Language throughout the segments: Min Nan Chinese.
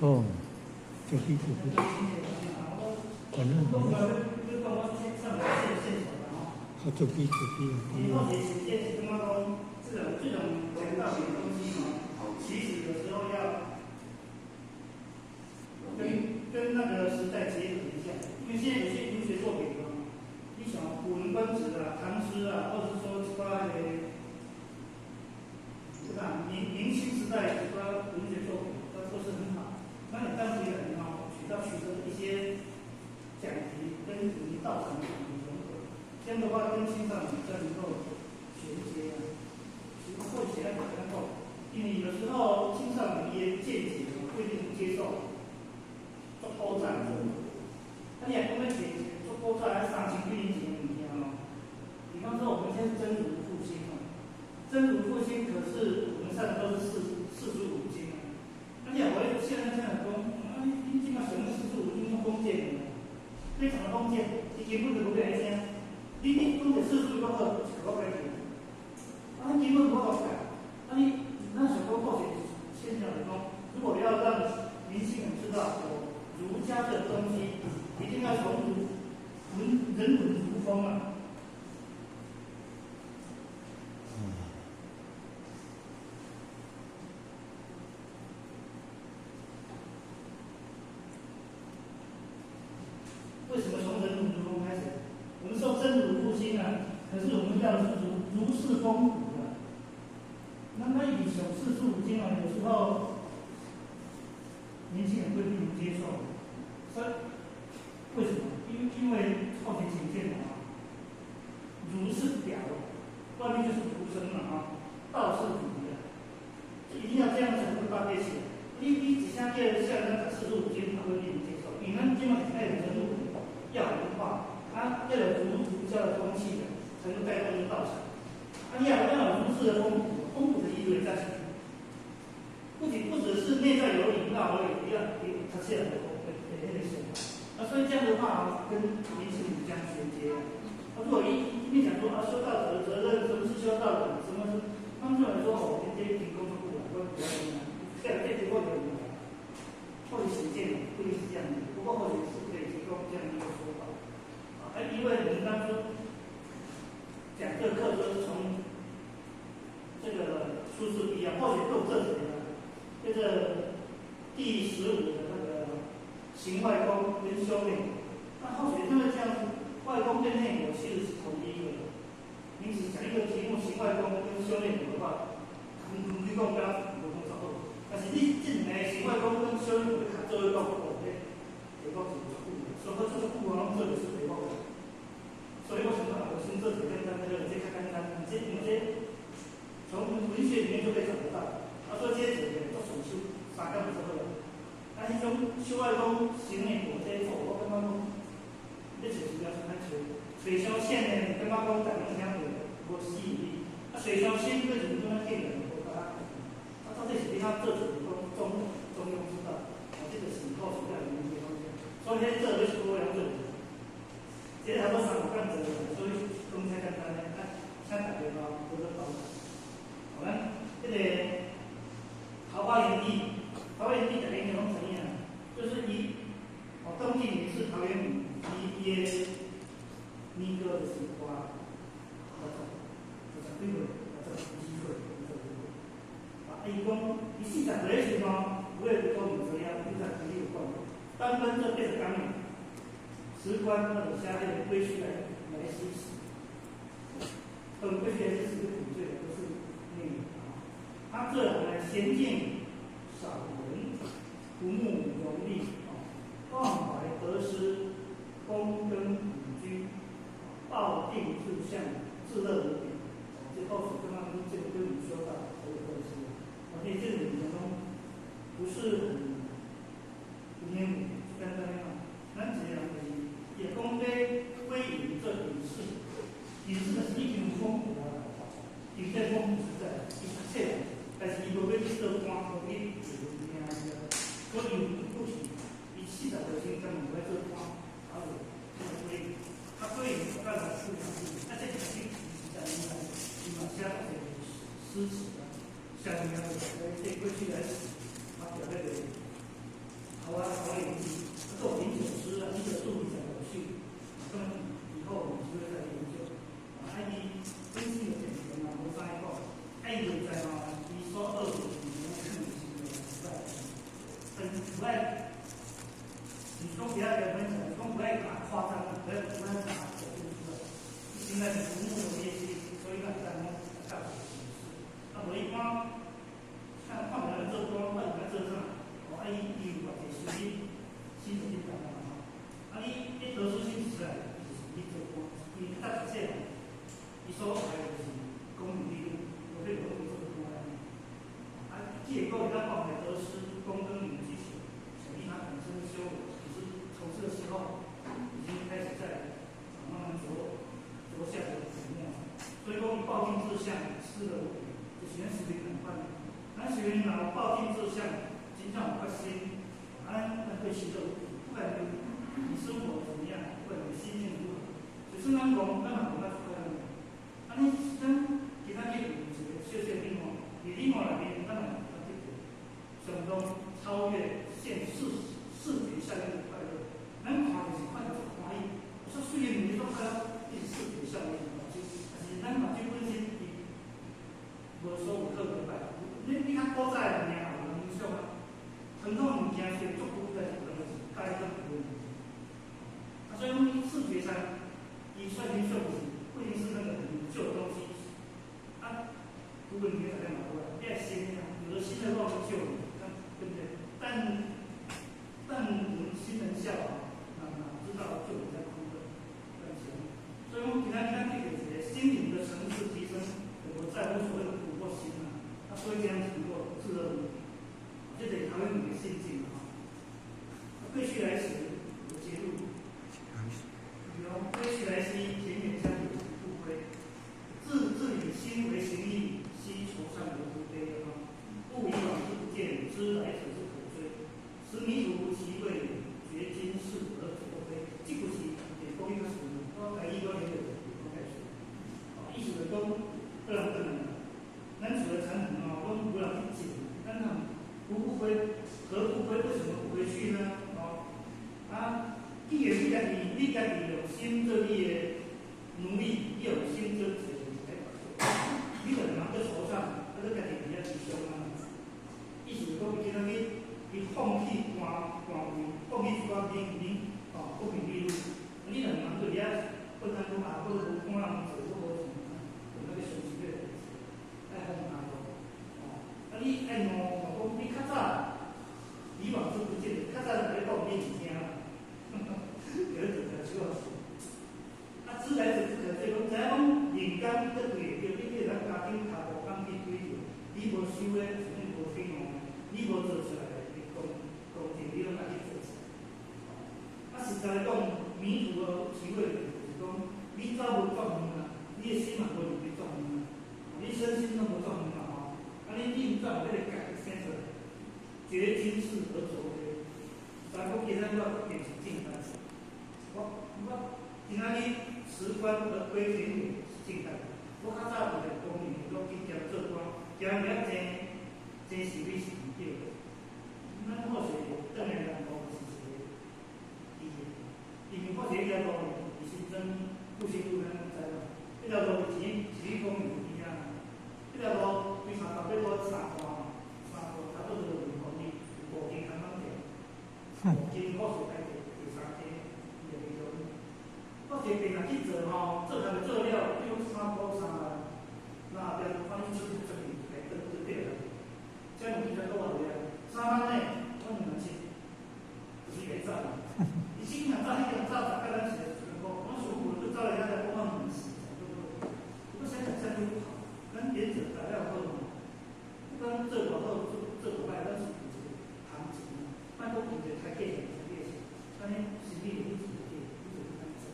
哦，就是就是，反正他做比做比。以后学实践是感觉讲，这种讲道理的东西哦，其实有时候要跟那个时代结合一下，因為現在有些文學作品哦，你像《古文觀止》啊、唐詩啊，或者是說其他的，對吧？明清時代其他文學作品，它都是很好。那你當時也很好，取到取得一些講題跟我們道場的講題融合，這樣的話跟青少年比較能夠銜接啊，或許還能夠，因為有時候青少年也見解不一定接受。做古早的，啊，你若講欲提做古早，3000幾年前的物件哦。比方說，我們現在真儒復興哦，真儒復興，可是我們上的都是四書五經啊。啊，你若無現在這樣講，啊，你這馬上四書五經攏封建的，非常的封建，伊根本就無欲來聽。你講一四書閣好，一個我改變。啊，根本無法度改。啊，你咱想講過去現象來講，如果要讓年輕人知道有儒家的東西，一定要從儒文人文儒風啊。為什麼從人文儒風開始？我們說真儒復興啊，可是我們要的是儒儒士風骨啊。那以小四書五經啊，有時候年輕人不一定能接受。所以為什麼？因為後天顯見的啊，儒是表，外面就是儒生嘛啊，道是底的，一定要這樣才能搭配起來。你一聲叫像那個四書五經，他不一定能接受。因為咱這馬是愛人儒，要文化，啊，要有儒家的風氣的，才能帶動道場。啊，你要有儒士的風骨，風骨的意味在。不僅不只是內在有禮貌而已，要他這樣的那個想法。啊，所以這樣的話跟年輕人這樣銜接。啊，如果一面講說啊，修道德責任，什麼是修道德，什麼是，他們就來說哦，你這提供出來，我不要聽啊，這結果就或許實踐不一定是這樣的，不過或許是可以提供這樣的一個說法。啊，因為我們當初講這個課都是從這個出師必要，或許夠這幾個，這個第15的那個行外功跟修內，那或許因為這樣子，外功跟內功其實是同一個。你只講一個題目，行外功跟修內功的話，你講敢無講錯好，但是你這兩個行外功跟修內功較做一講，哦，這題目是足久的，所以做足久我攏做袂出題目來。所以我想講，我先做一個簡單的，這較簡單，這因為這從文學裡面就可以找得到。啊，所以這一個做順手，三工就做好了。啊，彼種修外功、行內功這做，我感覺講，你找資料先較揣，揣傷淺的，感覺講大家聽袂無吸引力。啊，揣傷深，佫是感覺見人無甲。啊，到底是欲按怎做一個講中庸之道？啊，這個是後續要研究的方向。所以，彼做欲是多樣做。這差不多3、5工做，所以講起簡單咧。啊，請大家吼多多包涵。好，咱這個《桃花源記》，《桃花源記》大家應該攏知影，就是伊哦，東晉隱士陶淵明，伊伊的年過就是活60幾歲，62歲，62歲。啊，伊講伊40歲的時候，有的都毋知影，伊才開始有講。單分這80工，辭官那就寫彼個歸去來來兮辭。當歸去來兮辭是古罪，不是內容啊。他這人呢，閒靜少言，不慕榮利啊，忘懷得失，躬耕隱居，抱定志向，自樂無比。哦，這後續跟他們這個跟你說到很有關係。而且這個裡面中不是很不偏不簡單嘛。咱這樣就是也講咧歸隱做隱士，隱士就是已經有風骨啊，伊這風骨實在，伊讀冊，但是伊無欲去做官，無去做名所以有骨氣。伊40歲時專門愛做官，啊有這個歸隱，啊歸隱我感覺是啊，這個是時代年代，伊嘛寫一個詩詞啊，寫物件就是這過去來時，啊，表那個桃源記，做品酒師啊，一九四26歲，咁以後有機會再研究。啊，伊本身有健全嘛，無啥講，啊，伊就在吼，伊所學的物件，可能是不愛，但不愛，是講其他個分享，講不愛打誇張，不愛打表現出來。現在是木有業績，所以咱在講教學形式。啊，無一般，像看人做官，看人做啥，哦，啊，伊有偌濟時間，心就去幹嘛吼？啊，你得失心出來，就是去做官，因為較實際，伊所愛的就是功名利祿，無非無去做官按呢。啊，這個講咱講的得失功跟名追求，想必他本身修為，其實從這個時候已經開始在慢慢着下的沉沒。所以講，抱定志向，失而無悔，就是咱修行仝款。咱修行若有抱定志向，真正有決心，啊，咱會失樂無悔。不管你生活怎麼樣，不管你心境如何，就算咱講，咱嘛無法快樂。啊，你咱其他去有一個小小領悟，佇領悟內面，咱嘛會得到相當超越現視覺效應的快樂。咱看就是看著足歡喜，說雖然物足快樂，伊是視覺效應，但是咱目睭本身伊無所有特別快樂。你較古早的物件有影響啊？傳統物件是足久，但是就是改變無問題。啊，所以講視覺上，伊算影響是不一定是那個很舊的東西。啊，有問題大家嘛無啊，你愛新的啊，有的新的都是舊的，對不對？但我們新人笑啊，哪知道舊人在哭的，賺錢。所以講，今仔日咱得到一個心靈的層次提升，就無在乎所謂的古或新啊。啊，所以這樣子能夠自樂無悔，這就是陶淵明的心境啊。過去來時有結論，比如歸去來兮，田園鄉野不歸。自以心為形役，兮惆悵而不悲啊！悟以往之不見，知來者之可追。時迷途其未遠，覺今是而昨非。這句是會講較順，我台語我了解講較順。哦，意思就講，個人轉來，咱厝的產品哦，攏無人去撿，咱若不歸，何不歸？為什麼不回去呢？哦，啊，既然你家己用心做你的奴隸，你用心做一個來做，你就毋通閣惆悵，啊，你家己佇遐悲傷啊。意思是講，伊今仔日伊放棄官位，放棄一寡名名哦，功名利祿，你若毋通閣佇遐困難講啊，閣無官人做，閣無什麼，就那個傷心個代誌，愛放下咯。哦，啊，你愛喏，講你較早以往之不見，較早人咧講你毋聽，叫你做條手啊。啊，知來者不可追，講知影講人間閣對會著，你叫咱加緊跤步放去追著，你無修的，啥物無天王，你無做出來的工程，你攏愛去做出來。啊，實在來講，迷途的體會就是講，你走無轉遠啊，你的心嘛無入去轉遠啊，你身心攏無轉遠嘛吼。啊，你毋知有彼個覺生出來，覺今是而昨非。但講今仔日我變成靜態，我今仔日辭官而歸田園是靜態。我較早佇咧公園，攏去兼做官，兼遐爭爭是非是毋對的。咱好勢轉來南部是一個伊的，因為好勢彼條路是新增復興路，咱攏知無？彼條路是去公園邊仔，彼條路對三峡要過三段，三段差不多2公里，5間空空店，5間好勢排第三間，伊就袂做。我一个病人去做吼，做他做了，比如3箍3萬，那邊反正出出去來轉轉對啦。這樣其實講話對啊，3萬呢，我2萬7，就是會走。伊先若走，彼個走十甲咱是一個，我想有佫走來遐來講我毋是，對不對？我想想這樣就不好，咱原則材料好嘛，不管做偌好，做偌歹，咱是有一個行情啊，莫講有一個開價錢，開價錢，安呢心理有一個你就安呢做。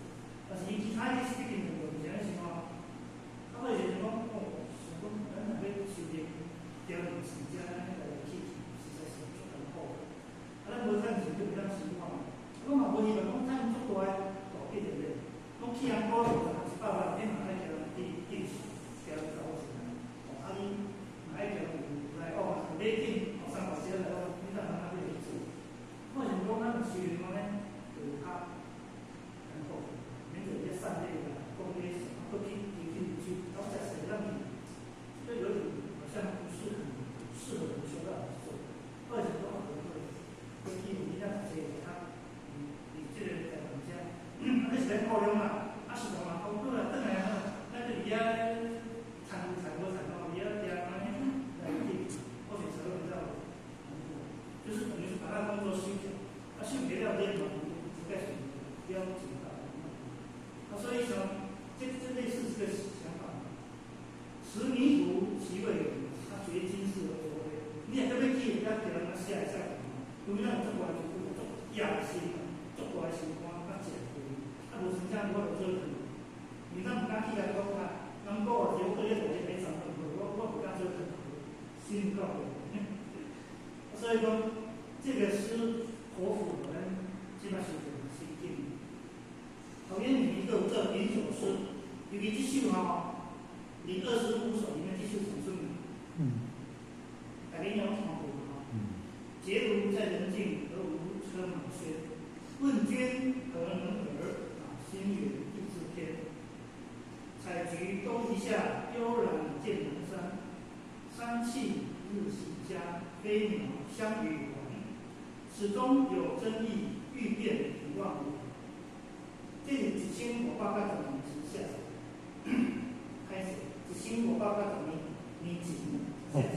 但是伊其他迄個畢竟就毋是按呢想啊，啊尾較叫人寫來寫去，因為咱有足大的足野心，足大的心肝，較食虧，啊無真正無法度做去。因為咱毋敢去共講啊，人講話是我閣咧大咧欲送飯，我毋敢做去，心夠。所以講，這個詩頗符合咱這擺時陣的心境。陶淵明閣有做飲酒詩，尤其這首吼，佇25首裡面這首上出名。大家應該攏聽過吼。結廬在人境，何無車馬喧？問君何能爾？啊，心遠地自偏。采菊東籬下，悠然見南山。山氣日夕佳，飛鳥相與還。此中有真意，欲辨已忘言。這是1510年時寫的，開始1510年前寫的。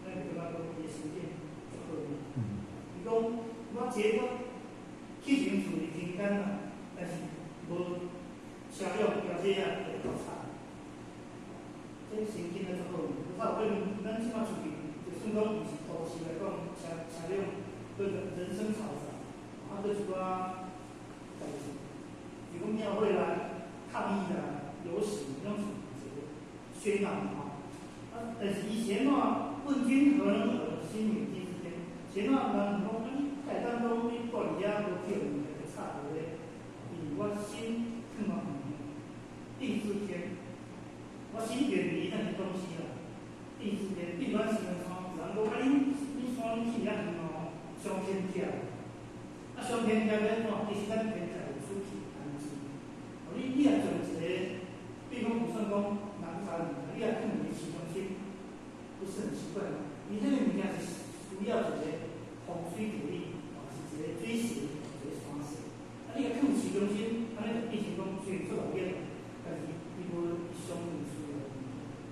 咱就感覺講伊的心境足好嘛。伊講我這我去前厝佇人間啦，但是無車輛轎車啊會夠吵。這心境咧足好，有可能咱這擺出去，就算講毋是都市來講，車輛閣人聲嘈雜，啊，閣一寡代誌，比如講廟會啦、抗議啦、遊行，攏是一個喧鬧嘛吼。啊，但是伊是按怎問君何能爾，心遠地自偏。是按怎人講啊？你會當講你住佇遐無去予物件去吵著咧？因為我心囥較遠，地自偏。我心遠離那些東西啦，地自偏。比如講像山，人講啊，恁山攏去遐遠哦，傷偏僻。啊，傷偏僻欲按怎？其實咱偏僻有出去安置。哦，你若做一個，比如講，就算講南山，你若囥佇市中心，不是很奇怪嗎？伊這個物件是需要一個風水地理，哦，是一個水勢，一個山勢。啊，你若囥市中心，按呢就變成講雖然做熱鬧，但是伊無伊相對需要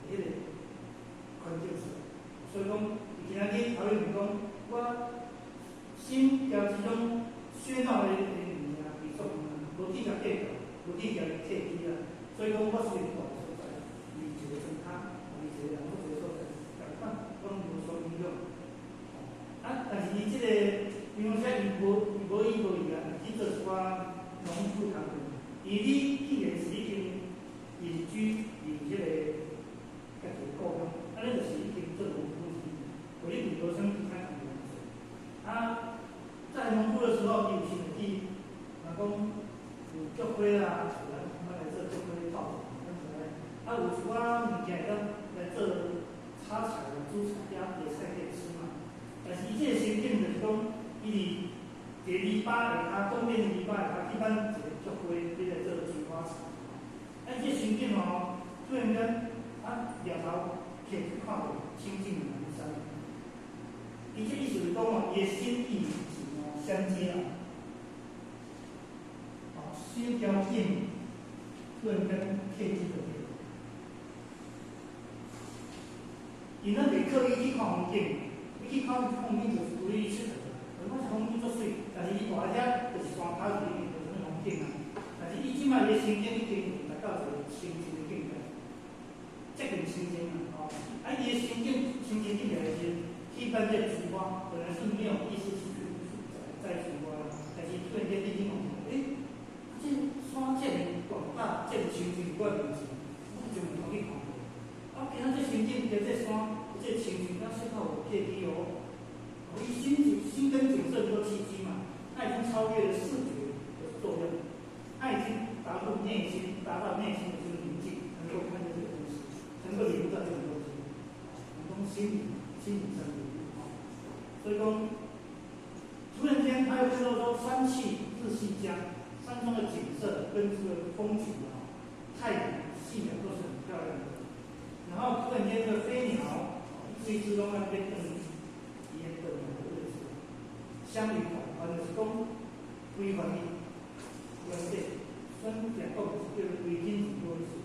彼個環境出來。所以講，伊今仔日陶淵明講，我心交這種喧鬧的物件，伊做無去共計較，無去共伊客氣啦。所以講，我雖然住的所在，離一個莊跤，離一個人，閣一個所在，共款，攏無所影響。啊，但是伊這個，比方說伊無意無意啊，去做一寡農夫工課。伊你既然是已經隱居佇彼個家己的故鄉，按呢就是已經做農夫去，無你無啥物其他工作做。啊，在農夫的時候，伊有時會去，若講有菊花啦，厝內咱來做菊花泡茶，咱就來。啊，有一寡物件會當來做炒菜啦、煮菜，遐會使可以吃嘛。但是伊這個心境就是講，伊佇一個籬笆下跤，東邊的籬笆下跤去挽一个菊花，欲來做菊花茶。啊，這個心境吼，突然間啊，掠頭起去看著清淨的南山。伊這意思是講哦，伊的心意是哦相接啊。哦，心交境，突然間契機就對。伊咱袂刻意去看風景，你去看風景就是故意去𨑨迌。我是風景足媠，但是伊蹛佇遐就是山跤裡面無啥物風景啊。但是伊這擺伊的心境已經達到一個清淨的境界，接近清淨啊！吼，啊，伊的心境清淨境界的時陣，去挽這個菊花，本來是沒有意思去摘菊花，但是突然間你去看，欸，這山這麼廣大，這麼清淨，我面前，我就毋通去看過。啊，今仔這心境，這山，這清淨，咱適合有契機哦。伊心心跟景色做契機嘛，他已經超越了視覺的作用，他已經達到內心，達到內心的這個寧靜，能夠看見這個東西，能夠領悟到這個東西，能夠心理上的領悟。所以講，突然間他又看到說山氣日夕佳，山中的景色跟這個風景啊，太陽、夕陽都是很漂亮的。然後突然間這個飛鳥，一隻一隻攏在那邊轉，伊的轉來的位置，相與還，就是講歸還伊原底，算講講是叫做歸天淨多意思。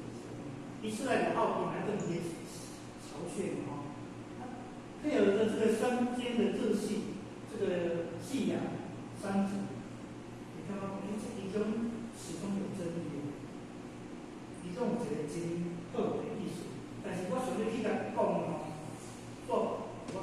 伊出來後邊來轉伊的巢穴嘛吼，配合着這個山間的日夕，這個夕陽山景，你看到欸，這其中始終有真理，其中有一個真好的意思。但是我想欲去共講吼，我無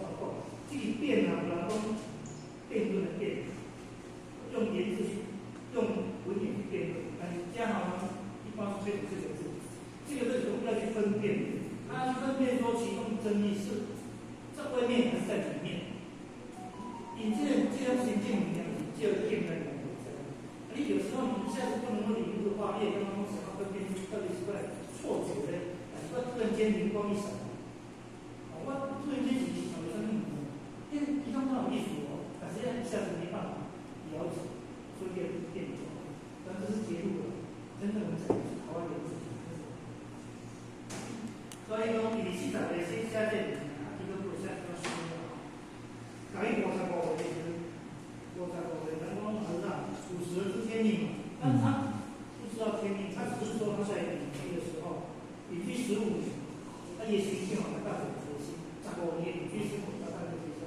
正義是在外面還是在裡面？你這種心境物件是照鏡來看。你有時候你一下子不能夠領悟的話，你也剛剛想要分辨出到底是過來錯覺的，還是說突然間靈光一閃？我突然間是想到啥物物件？因為伊攏有意思哦，但是一下子沒辦法了解，所以變變走。但這是結論，真正我們講的是桃花源記。所以講，伊40歲寫寫這物件，啊，伊閣過寫較深啊。甲伊55歲時陣，55歲，人講和尚50知天命嘛，但他不知道天命，他只是說他在隱居的時候，隱居15年，他也許正好他大決心，15年隱居生活，他大決心，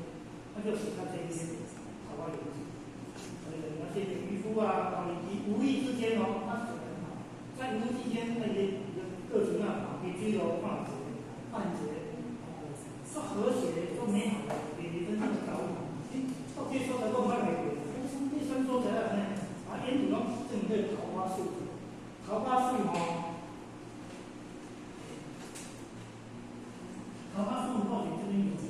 那就是他這一篇《桃花源記》。那些漁夫啊，伊無意之間哦，他寫得很好，在無意之間，那些各種啊，去水路看一個，看一個，說和諧，說美好的，比真正的島嶼，到這所在講捌來過，這啥所在啊？啊，沿途攏種這桃花樹，桃花樹吼，桃花樹或許這邊有。應該是。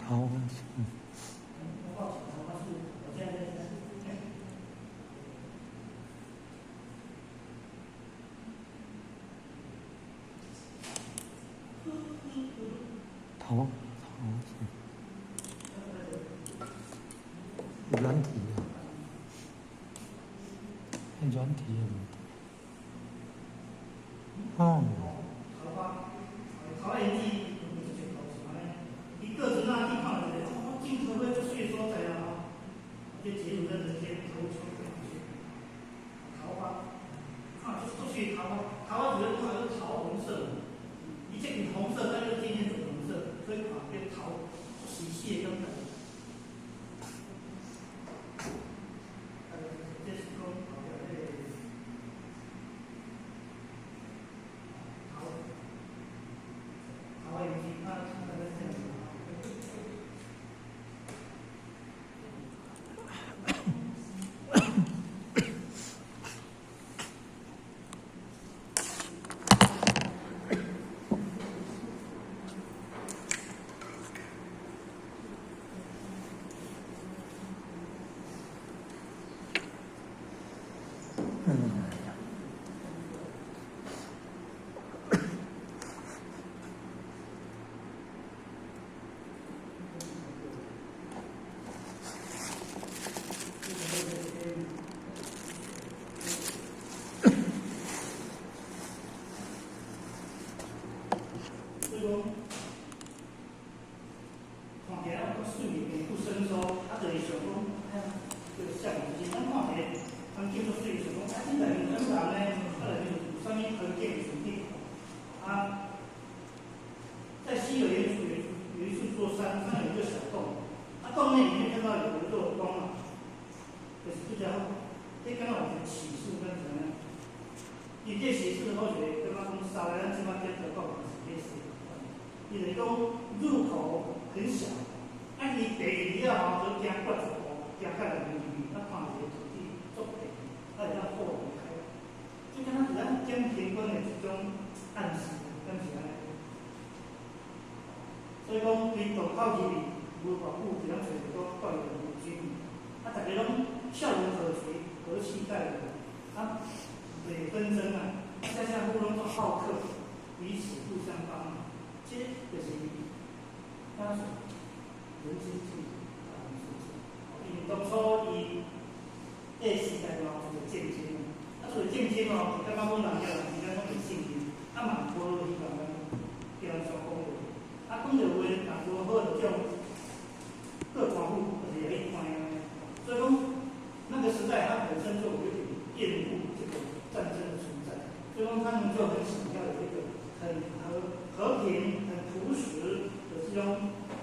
桃花樹。桃花樹。桃樹，軟體啊，軟體的問題。哦。桃花，桃花源記有一個故事安呢，伊各自那去看一個，哦，鏡頭咧足水所在啊，吼，這結束在人間投出桃花，看這足水桃花，桃花主要看是桃紅色，伊這件紅色，但是漸漸粉紅色，所以看變桃，喜氣的感覺。這是講後壁這個桃，桃花源記，啊，大概是這樣子。嗯。所以講，看起來足水的，不生疏，啊，就是想講，哎呀，這個少年時，咱看起來，環境足水，想講，啊，這內面有啥物人呢？啊，內面有啥物環境想去看？啊，在溪的原處有一座山，山有一個小洞，啊，洞內裡面看到有一座光啊，就是這家伙，這敢若有一個啟示，敢是按呢？伊這啟示好像感覺講，三個咱這擺點頭講是彼說。伊就是講入口很小，啊，伊爬入去了後，就行過一步，行較內面入去，啊，看一個土地足平，啊，會當豁然開朗，就敢若是咱點天光的一種暗示，敢是按呢？所以講，伊洞口入去，無偌久就通找著講住內有居民，啊，大家攏笑容可掬，和氣待人，啊，袂紛爭啊，家家戶攏足好客，彼此互相幫忙。這就是當時人間淨土，大同世界。因為當初伊那時代哦，有戰爭，啊，所以戰爭哦，就感覺講人與人之間攏袂信任，啊嘛無希望講互相講話，啊講著話，若無好就叫各官府就是會去看按呢。所以講那個時代，他本身就有一點厭惡這個戰爭的存在，所以講他們就很想要有一個很和平、很樸實的這種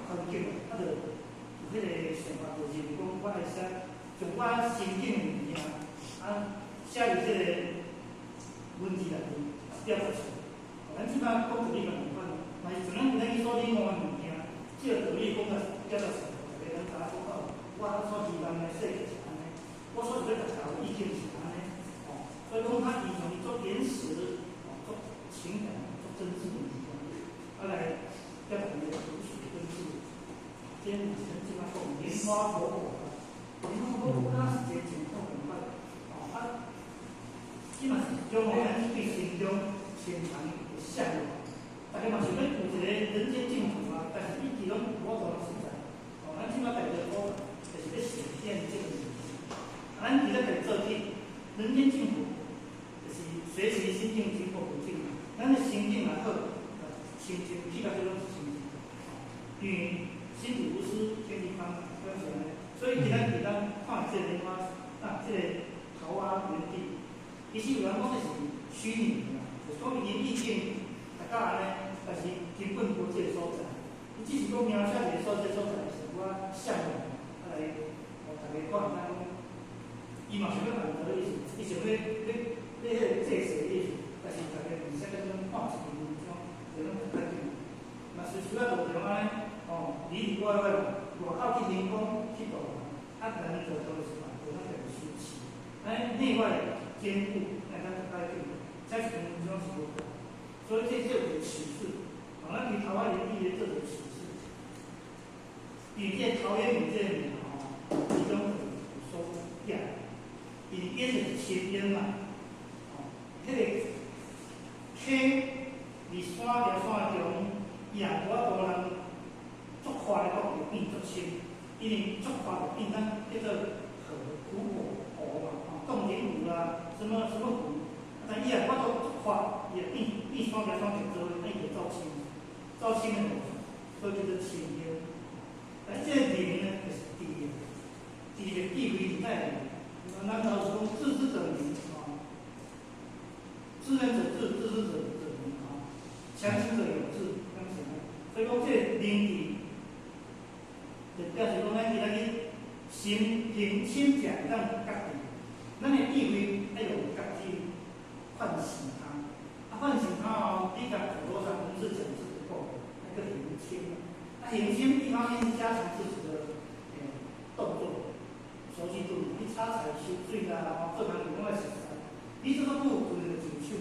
環境，啊，就有彼個想法，就是講我愛寫，將我心境的物件，啊，寫佇這個文字內面表達出來。咱這擺講道理嘛仝款，嘛是像咱今仔日所領悟的物件，這個道理講甲表達出來，大家攏知影講哦，我所希望的世界是按呢，我所想欲達到的意境是按呢，哦，所以講他以從做原始，哦，做情感、做真摯的物件，啊來表達伊的樸實跟智慧。這嘛是咱這擺講蓮花活佛，蓮花活佛那是一個真好共款，哦啊，這嘛是一種咱對心中深藏的嚮往。大家嘛想欲有一個人間淨土啊，但是一直攏無法度實在。哦，咱這擺家己好，就是欲實現這個物件。咱佇咧家己做起，人間淨土，就是隨時心境經過不淨。咱的心境若好，清淨，去到這攏是清淨。因為心底無私，天地寬，對是按呢。所以今仔日咱看這個蓮花，啊，這個桃花源地，其實有人講這是虛擬的啦，就是講伊意境大家按呢，但是根本無這個所在。伊只是講描寫一個所在，所在是我嚮往，啊來，予大家看，咱講，伊嘛想欲表達的意思，伊想欲欲欲彼個借勢的意思，但是大家毋使咁樣看一篇文章，就攏較緊。嘛是需要道場按呢，哦，裡裡外外外口去行宮去度，啊，咱做做是嘛，做咱家己修持，咱內外兼顧，來咱較緊，這一篇文章是無夠，所以這就有啟示。好，咱佇桃花源地咧做個啟示，因為這陶淵明這個名吼，其中有所寫，因為淵就是深淵嘛，哦，彼個溪佇山條山中，伊若無法度人足快的講會變足深，因為足快就變咱叫做河湖泊湖嘛，吼，洞庭湖啦，什麼什麼湖，啊，但伊若無法度足快，伊會變變山條山就做，啊，伊就走深，走深的路，所以叫做深淵。但這個明呢，就是智的，智的智慧佇內面。咱老是講自知者明，吼，知人者智，自知者者明，吼，強行者有志，咁是呢。所以講這個明智，就表示講咱今仔日心平清靜，當覺知，咱的智慧愛用覺知喚醒它。啊，喚醒它哦，你共口頭上文字講是不夠，那個行清。啊，行清一方面是加強自己的動作，熟悉度，你炒菜、收水啦，吼，做工課攏愛熟悉。你這個不有技巧，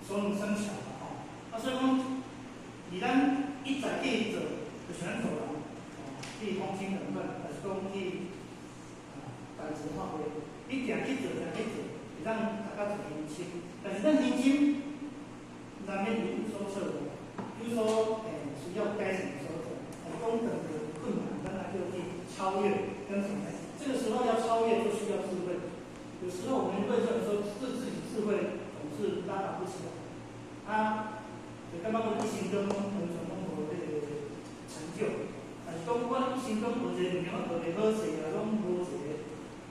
熟能生巧嘛，吼。啊，所以講，佇咱一再去做，就是咱做人，哦，去風清兩款，還是講去啊，大慈法會，你定去做，定去做，會當大家就行清。但是咱行清，難免有所錯誤，比如說，需要改善的所在，還是講等的困難，咱來就去超越，跟什麼？這個時候要超越，就需要智慧。有時候我們會認為說，自己智慧總是拉拔不起來，啊，就感覺講一生中攏完全攏無這個成就，但是講我一生中無一個物件我做袂好勢啊，攏無一個，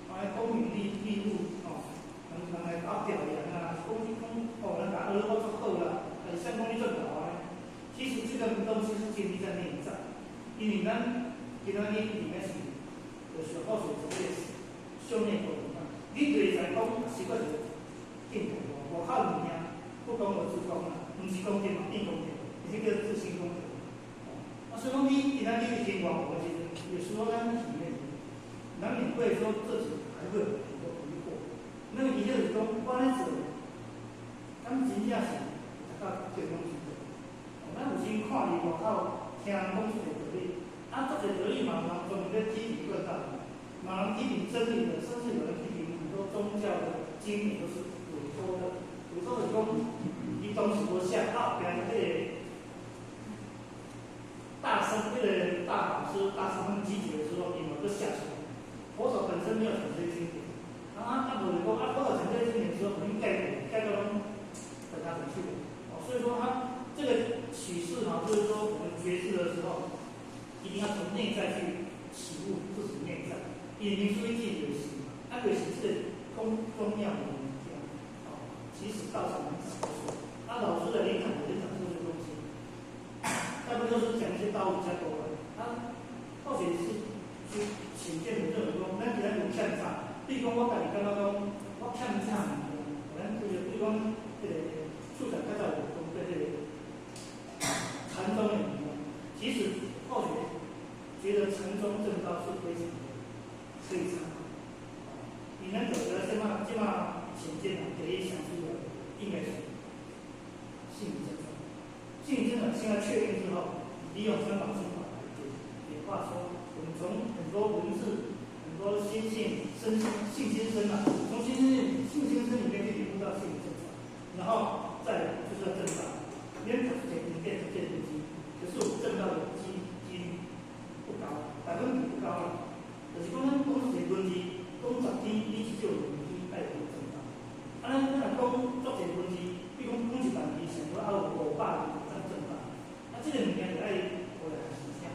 啊，功名利祿吼，人人來共我表揚啊，講你講哦，人共阿我足好啦，還是說講你足𠢕啊？其實這個東西是建立在內在，因為咱今仔日裡面是就是好勢做這個修煉過程嘛，你對在講習慣就境界外口物件不講我自講啦，毋是功德嘛，變功德，這叫自性功德。啊，所以講你今仔日去聽外國的時陣，有時候咱體驗，難免會說自己還會有很多疑惑。那個疑惑就是講，我咧做，敢真正是達到這種程度？咱有時看伊外口聽人講出個道理，啊，足濟道理嘛，有人專門咧批評論道理，嘛人批評真理的，甚至有人批評很多宗教的經典都是偽托的，偽托就是講，伊當時無寫，啊，後壁彼個大僧，彼個大法師、大師他們集結的時候，伊嘛閣寫出來。佛陀本身沒有講這些經典，啊啊，無就講啊，佛陀講這些經典之後，肯定蓋蓋到攏等他回去了。哦，所以說他這個啟示哈，就是說我們覺知的時候，一定要從內在去啟悟自己內在，因為注意自己的心，啊，就是這個空中妙的物件，哦，其實道場很早就說，啊，老師的靈感也是講說，就是說，都是講一些道理比較多的。啊，後學是去淺見的認為講，咱今仔有欠啥？比如講，我家己感覺講，我欠啥物件？咱這個比如講，這個處長較早有講過這個禪宗的物件，其實後學覺得禪宗正道是非常的可以參考。伊咱就覺得這馬淺見啊，第一想出來應該是性理真傳。性理真傳現在確定之後，利用三寶心法來簡化說，我們從很多文字、很多心性、身心、性心身啊，從心性、性心身裡面去領悟到性理真傳，然後再就是要證道。因為讀這經典、讀這本經，可是我們證道的幾率不高，百分比不高了。就是講，咱講一個文字，講10天，你至少有2天愛有證道。啊，咱若講足濟文字，比如講講1萬字，上無還有500字會當證道。啊，這個物件就愛無人聽，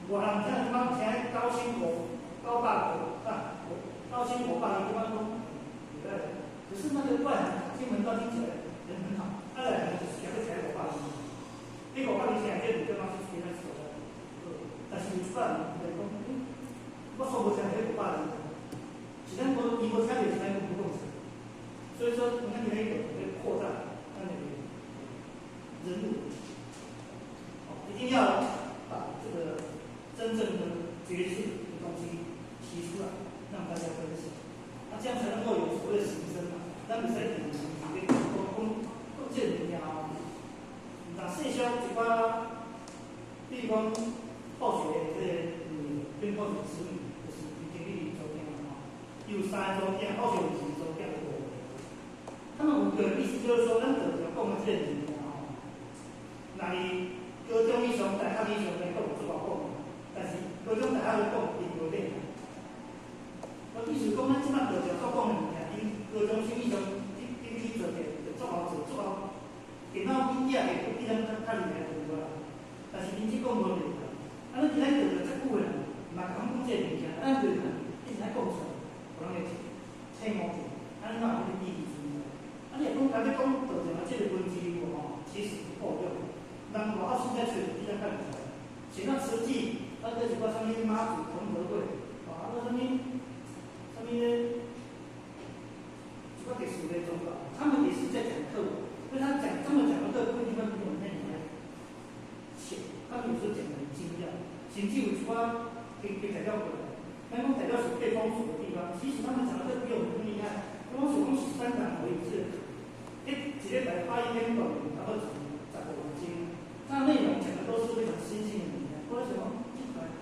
外人聽，即擺聽95 900個啊，9500字，這擺講，對。可是那個外行聽聞道聽起來人很好，啊，內行就是聽去聽500字，你500字聽，這就感覺是其他所在。但是有一擺人來講，欸，我說無聽這500字，是咱無伊無聽著，是咱無講出。所以說，咱今日就咧擴大咱的人物，一定要把這個真正的覺知的東西提出來，讓大家分享，那這樣才能夠有所謂的行深嘛。咱袂使定定咧講講講這個物件吼，若細小一寡，比如講後學這個跟後學子女，就是林經理查某囝嘛吼，伊有三個查某囝，後學有一個查某囝五個。他們五個意思就是說，咱道教講的這個物件吼，若伊高中以上、大學以上來講足夠講，但是高中、大學來講並無厲害。我意思講，咱這擺道教所講的物件，𪜶高中生以上去做者，就足夠做，足夠電腦比囝會比咱較厲害就有啊。但是𪜶這講無厲害。啊，咱今仔道教遮久的人，嘛共阮講這個物件，咱就一直愛講出來，予人會醒悟者，按呢哪有彼個意義存在？啊，你若講干焦講道教的這個文字有無吼，其實不夠用。人外口實在揣比咱較厲害。像那慈濟，啊，閣一寡啥物媽祖同德會，啊，閣啥物啥物咧，一寡特殊的宗教，他們也是在講課，因為他講這麼講的課，不一定會比我們那裡面淺，他們有時候講得很精要，甚至有一寡給材料過來，咱講材料是被封鎖的地方，其實他們講的課比我們更厲害。我講是講13堂而已，是一禮拜發一篇短文，差不多15公斤，那內容講的都是非常新興的物件。或者什麼，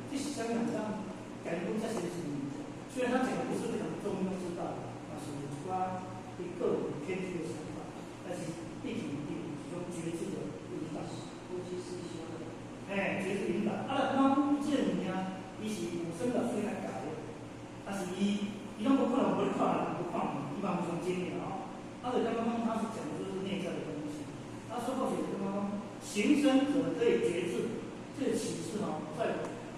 這是香港上改革這些是物件，雖然他講的不是非常中庸之道，啊，是一寡伊個人偏激的想法，但是畢竟有這種覺知的引導。尤其是說的。嘿，覺知引導。啊，若講這個物件，伊是有生老師來教的，但是伊攏無可能無咧看人，無看伊嘛無上精了吼。啊，就感覺講他是講的就是內在的東西。他說或許感覺講，行深者可以覺知，這個啟示吼，在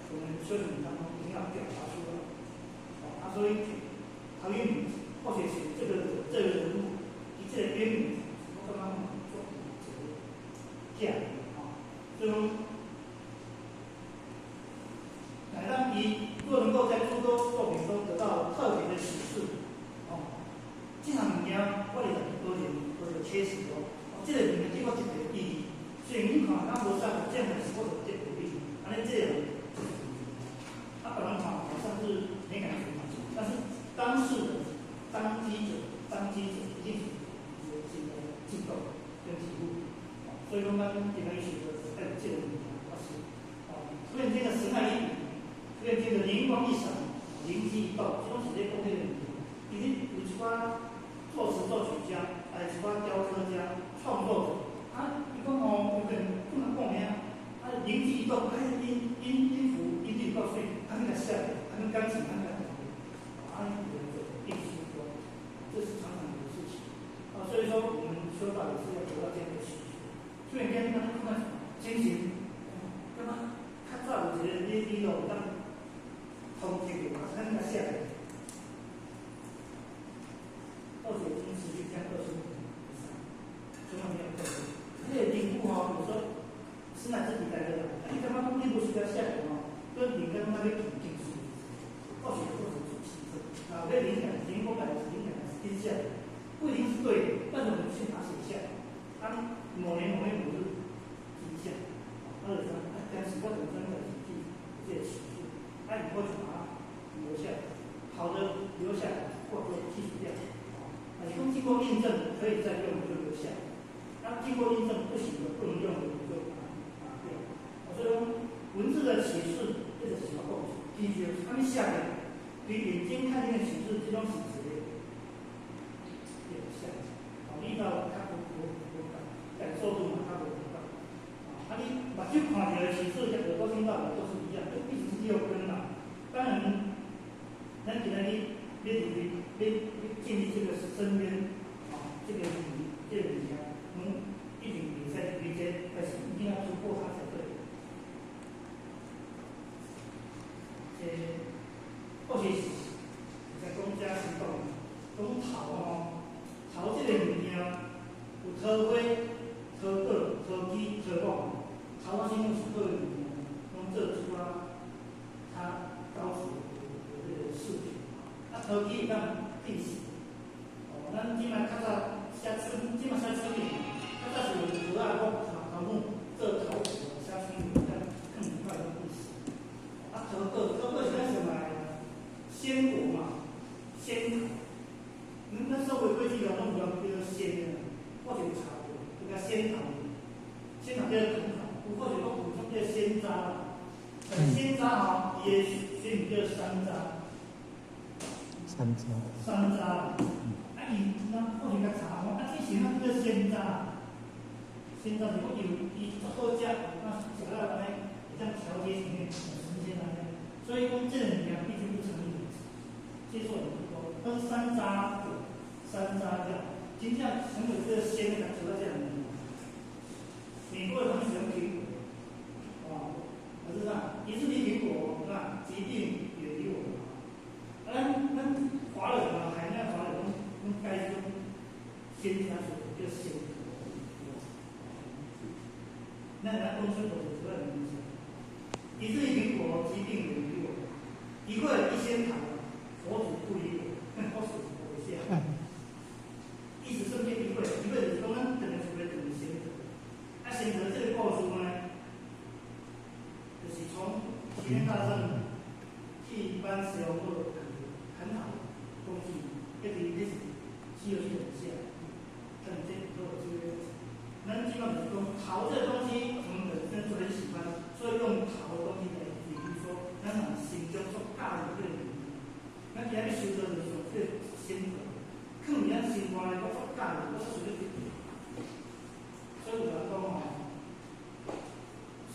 我們修行當中一定要表達出來。哦，啊，所以唐玉敏或許是這個人物，伊這個淵源，我感覺講做一個價值吼，所以講，來讓伊若能夠在諸多作品中得到特別的啟示，哦，這項物件我會多點多點切實哦，這個物件對我特別意義。所以你看，咱無啥這樣的時候就特別意義，按呢這樣，啊，別人看好像是沒感覺嘛，但是當事人、當機者一定是有這個激動跟體悟，所以講咱今仔日學的愛有這個物件，我是，哦，突然間的神來一筆，突然間的靈光一閃，靈機一動，這種是咧講這個物件。其實有一寡作詞作曲家，還有一寡雕刻家、創作者，啊，伊講哦，有個人不能講啥，啊，靈機一動，哎，音符音律夠水，他們來寫，他們鋼琴他們來彈，啊，有人做藝術說，這是常常有的事情。啊，所以說我們修道也是要得到這樣的啟示。突然間，咱看精神，感覺較早有一個你路當通天的，咱來寫。寫吼，跟靈感那咧起情緒，或許或者是氣氛，啊，有靈感，靈光來靈感是天下，不一定是對的，但是我們先把它寫下來。當某年某月某日記一下，啊，就說啊，當時我怎麼這樣記這個啟示，啊，以後就把它留下來，好的留下來，或者記除掉。啊，你講經過驗證可以再用就留下，啊，經過驗證不行的不能用的就把它拿掉。所以說文字的啟示，這個是什麼故事？記住，他們寫的，對眼睛看見的啟示，這種是一個表象。哦，你到較無無無感感受度嘛，較無共款。啊，你目睭看到的啟示，耳朵聽到的都是一樣，就一直是六根嘛。當然，咱今仔日欲入去，欲欲建立這個深淵，啊，這個這個物件，攏一定袂使入去這，但是一定要突破它才對。這或許是在講這是講講桃吼，桃這個物件有桃花、桃果、桃枝、桃果。桃花心木是好的物件，攏做出啊，較高級的這個飾品。啊，桃枝會當辟邪。哦，咱這擺較早寫春，這擺寫春聯，較早是用桃仔木、桃木做桃符，寫春聯，當囥一塊當辟邪。啊，桃果，桃果是咱上來鮮果嘛，仙桃。咱所謂過去攏有人叫做仙的，我就有查過，叫仙桃，仙桃叫做藤桃，有或者講有種叫仙楂啦。但是仙楂吼，伊的學名叫山楂。山楂。山楂。啊，伊咱過去較查吼，啊，這是咱叫仙楂。仙楂是講伊有伊足好食，啊，食了按呢會當調節體內神仙按呢。所以講這個物件畢竟不成立，接受的不多。但是山楂果、山楂藥，真正成為這個仙的，做到這樣子。美國人他們喜歡蘋果，哦，可是啥？一日一蘋果，那疾病遠離我們。啊，咱華人啊，海內華人攏攏改種仙家說叫仙果。咱咱講出就是主要的意思。一日一蘋果，疾病遠離我。一塊一仙桃，佛祖不離我。我是我寫。意思說，這一塊，一塊就是講咱等來出來等於仙桃。啊，仙桃這個故事呢，就是從齊天大聖去幫石龍做很好的東西，一直那是西遊記裡寫，但這都有這個。咱基本上就是講桃這個東西，我們本身就很喜歡，所以用桃的東西來比喻說，咱人心中所喜歡這個物件。咱今日修道就是說，這個仙桃，囥佇咱心肝內，我足喜歡，我足想欲得到。所以有人講吼，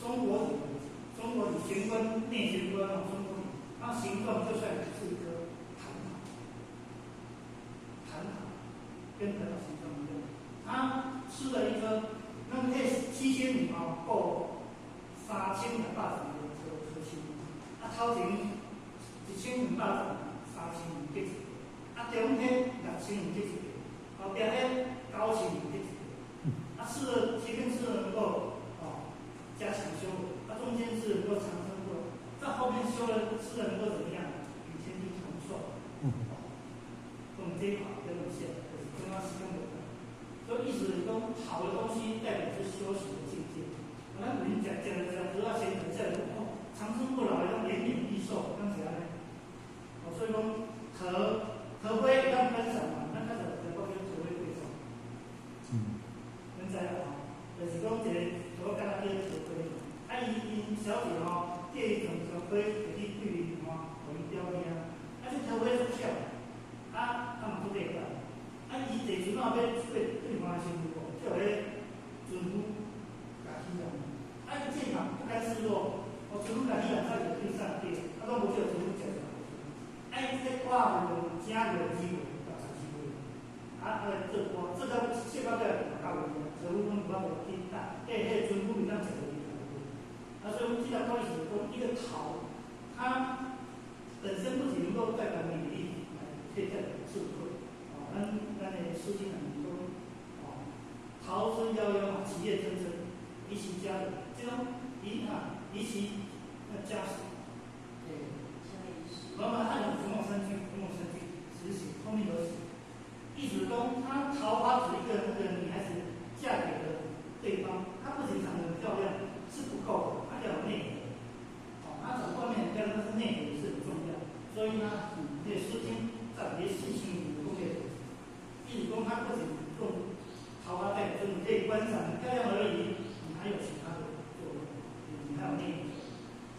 松果體，松果體玄關內玄關哦，松果體，它形狀就像是一顆蟠桃，蟠桃跟蟠桃形狀一樣。他吃了一顆，那彼七仙女吼，顧3200盞的桃桃樹，啊頭前1200盞，3000人結一個，啊中間6000人結一個，後壁彼9000人結一個。啊，吃了前面吃了能夠哦加強修為，啊中間是能夠長生不老，在後面修了吃了能夠怎麼樣？與天地同壽。哦，從這一塊跟路線，就是跟他時間有關。所以意思是講，好的東西代表是修行的境界。咱有人食食食桃仔仙桃，食哦長生不老，會當延年益壽，敢是按呢？哦，所以講桃桃花會當分手嘛，咱較早就講叫桃花貴手。恁知影吼？就是講一個桃仔叫桃花，啊伊𪜶小姐吼，借伊種桃花，會去對面看，予𪜶表兄。啊，這桃花足巧，啊啊嘛足禮貌。啊，伊坐船仔欲出去對岸的時陣，叫彼船夫共起來。啊，伊這嘛不甘示弱，哦，船夫共起來，才就對上對，啊，攏無叫船夫食就。啊，伊這歌有正月2月到12月，啊啊來做歌，做到寫到尾嘛到位，船夫攏無法度去搭，彼彼船夫會當食著伊。啊，所以阮這條道理是講，一個桃，它本身不僅能夠代表美麗，可以代表智慧。哦，咱咱的詩經裡面講，哦，桃之夭夭嘛，其葉蓁蓁，宜其家人。這種宜啊，宜其那加什么？对，老板他有总共三句，总共三句，只写后面有写，意思讲他桃花指一个那个女孩子嫁给了对方，她不仅长得很漂亮是不够的，她要有内核。哦，她长外面很漂亮，但是内核也是很重要。所以呢，这个《诗经》在别细心有讲这个，意思讲他不仅用桃花代表，说你可以观赏很漂亮而已，你还有其他的作用，你还有内核。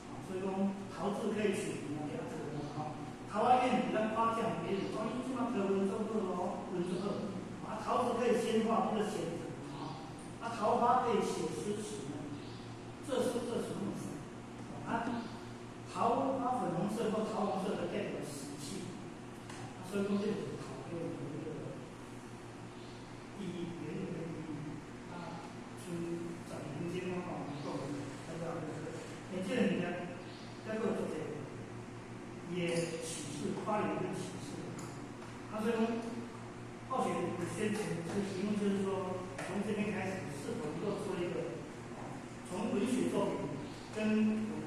啊，所以讲桃字可以取名啊，这样子的哈。桃花源你当夸奖别人，讲伊这马桃文做好哦，文做好。啊，桃子可以仙化，那个仙子啊。啊，桃花可以写诗词呢，这诗这什么意思？啊，桃花粉红色或桃红色的代表喜气，啊，所以说这个桃给我们的这个意义，原有的意义。啊，从10年前我讲讲，大家就是，哎，这个物件，再个做者也启示，发了一个启示。啊，所以讲，后学的宣传这个题目就是说，从这边开始，是否能够做一个，从文学作品跟我们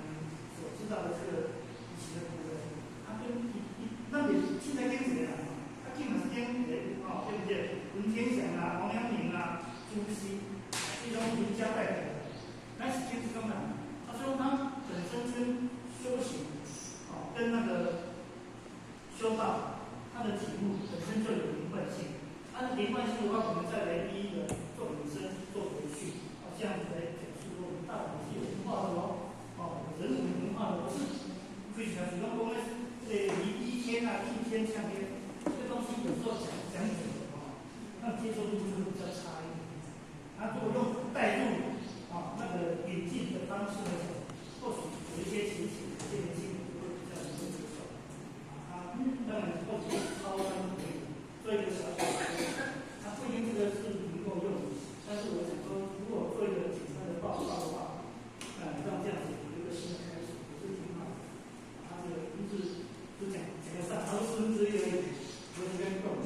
所知道的这个以前的古人，他跟一一那你现在跟谁啊？他基本是跟谁哦，对不对？文天祥啊、王阳明啊、朱熹，这种儒家代表的，那是跟这种人。他说他本身跟修行，哦，跟那个修道，他的题目本身就有连贯性。它的连贯性的话，我们再来一一的做引申、做回去，哦，这样子来讲述说我们大同是有文化的哦，哦，人文文化的，不是非常主动讲的这个离一天啊、一天相天，这个东西有时候讲讲久了哦，那接受度就会比较差一点。他如果用带入啊那个引进的方式来讲，或许有一些情形，有些年轻人就会比较能够接受。啊，当然或许超商可以做一个小小的，他不一定这个是能够用，但是我想说，如果做一个简单的报告的话，让这样子有一个新的开始，也是挺好的。他这个文字就讲讲个三，他说1/4而已，我这边够。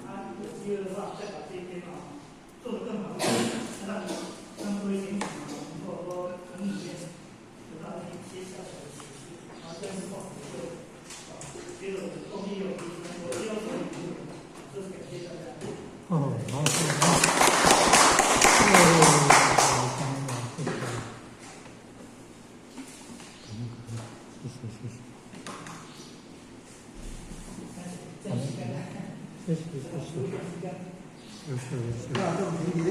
他有机会的话，再把这一篇啊做得更好，让让各位先生能够说从里面得到一些小小的启示，然后这样的话，我就啊觉得我的动力有提升，我有所领悟，这是感谢大家。哦，好，好，哦，谢谢，谢谢，谢谢，这样时间，谢谢，谢谢，谢谢，谢谢。